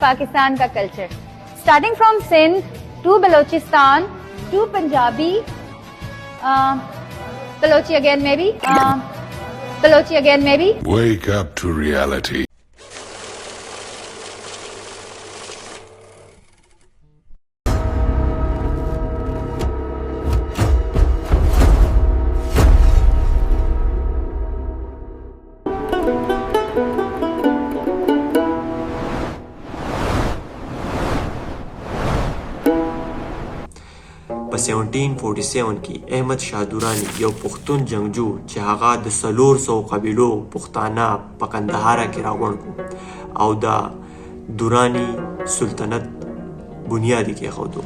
Pakistan का culture, starting from Sindh to Balochistan to Punjabi, Balochi again maybe, Balochi again maybe. Wake up to reality. په 1747 کې احمد شاه دراني یو پښتون جنګجو چې هغه د 400 قبیلو پښتانه په کندهاره کې راغونډ کو او د دراني سلطنت بنیاد یې کېښودو.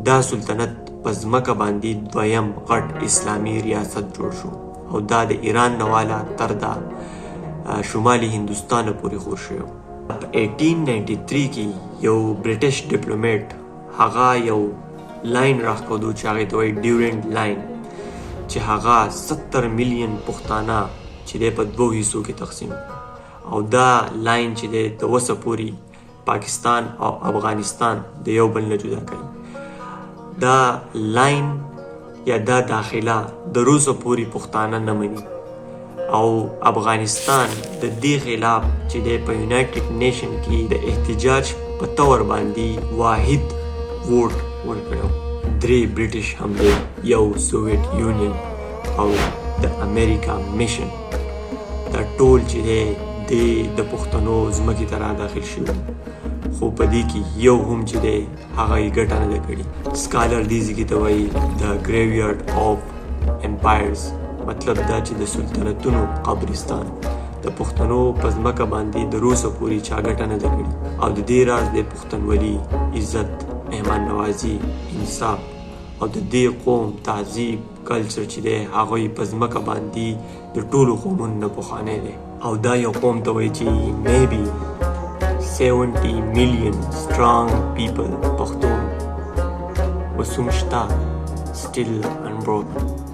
دا سلطنت په ځمکه باندې دویم غټ اسلامي ریاست جوړ شو او دا د ایران نه والا تر د شمالي هندوستانه پورې خور شوی. په 1893 کې یو برټش ډیپلومیټ هغه یو لاین راښکودو چې هغې ته وایي ډیورنډ لاین، چې هغه 70 میلیون پښتانه چې دی په دوو حصو کې تقسیم، او دا لاین چې دی د اوسه پورې پاکستان او افغانستان د یو بل نه جدا کوي. دا لاین یا دا داخله د روسه پورې پښتانه نه مني، او افغانستان د دې خلاف چې دی په یونایټډ نیشن کې د احتجاج په تور باندې واحد ووټ ورکړو. درې برټش حملې، یو سوویت یونین او د امریکا میشن، دا ټول چې دی د پښتنو ځمکې ته را داخل شوي، خو په دې کې یو هم چې دی هغه یې ګټه نه ده کړې. سکالر دې ځای ته وایي د ګریویارډ آف امپایرز، مطلب دا چې د سلطنتونو قبرستان. د پښتنو په ځمکه باندې د روسه پورې چا ګټه نه ده کړې، او د دې راز د پښتنولي، عزت، مهمان نوازي، انصاف او د دې قوم تهذیب کلچر چې دی هغوی په ځمکه باندې د ټولو قومونو نه پخوانی دی. او دا یو قوم ته وایي چې maybe 70 million strong people پښتون وسوم شته still unbroken.